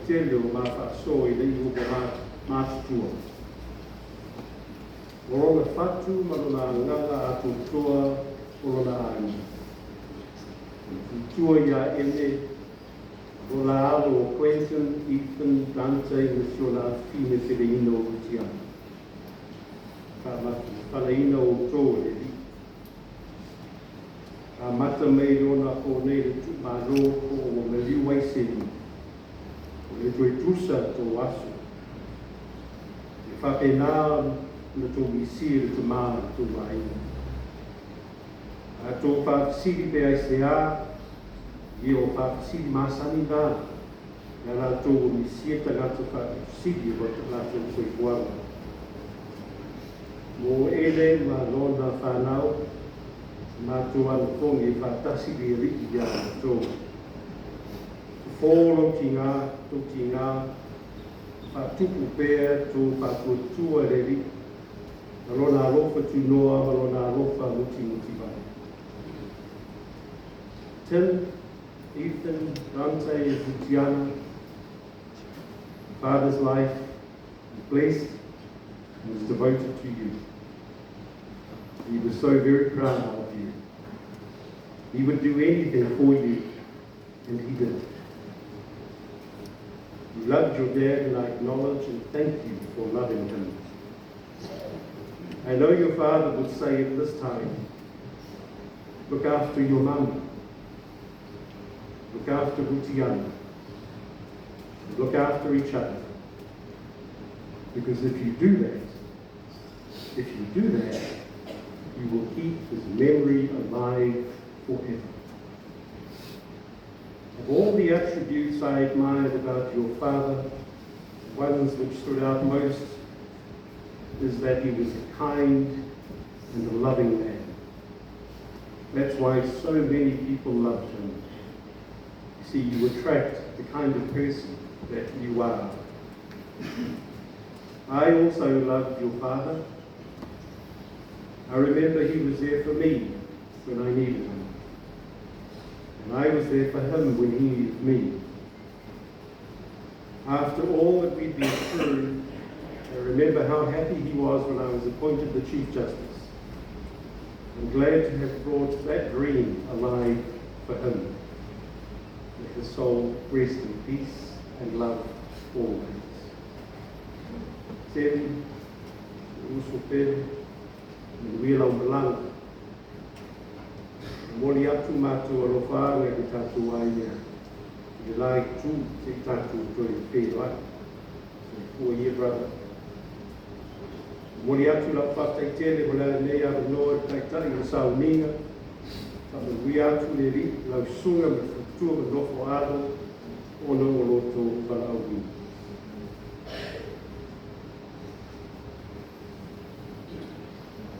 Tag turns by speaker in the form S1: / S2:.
S1: tele o ma faasoa i le iu o ma matutua. O lona fatu ma lona agaga atoatoa o lona aiga. O le faletua ia Ene, o la alo o Quentin, Ethan, Dante, ma si ona afafine peleina o Rutiana. Faamafanaina outou e le Alii. Amata mai i ona po nei le tuumalo po o ua maliu ai selu. O le toe tusa tō aso. E faapena na tou misia le tamā i le tou aiga. A tou faafesili pe aisea, ia o faafesili masani na ia latou ua misia tagata faapito sili o latou soifuaga. Mo Ele ma lona whanau, matou anapogi e faatasi le Alii ia outou. Fofo lou tigā, tou tigā, faatupu pea tou faatuatua i le Alii, ma lona alofa tunoa ma lona alofa mutimutivale. Tim, Ethan, Dante, and Rutiana, father's life is blessed and is devoted to you. He was so very proud of you. He would do anything for you, and he did. You loved your dad, and I acknowledge and thank you for loving him. I know your father would say at this time, "Look after your mum, look after Rutiana, look after each other." Because if you do that, if you do that, you will keep his memory alive forever. Of all the attributes I admired about your father, the ones which stood out most is that he was a kind and a loving man. That's why so many people loved him. You see, you attract the kind of person that you are. I also loved your father. I remember he was there for me when I needed him. And I was there for him when he needed me. After all that we'd been through, I remember how happy he was when I was appointed the Chief Justice. I'm glad to have brought that dream alive for him. May his soul rest in peace and love always. Tim, uso pele, manuia lau malaga. Momoli atu matou alofa i le tatou aiga. I le la itu se i tatou toe feiloai. Soifua ia, brother. Momoli atu lau faafetai tele mo le lenei avanoa i le taitai o le sauniga. Faamanuia atu le Alii i lau susuga ma le faletua ma nofo alo ona o lo outou valaauina.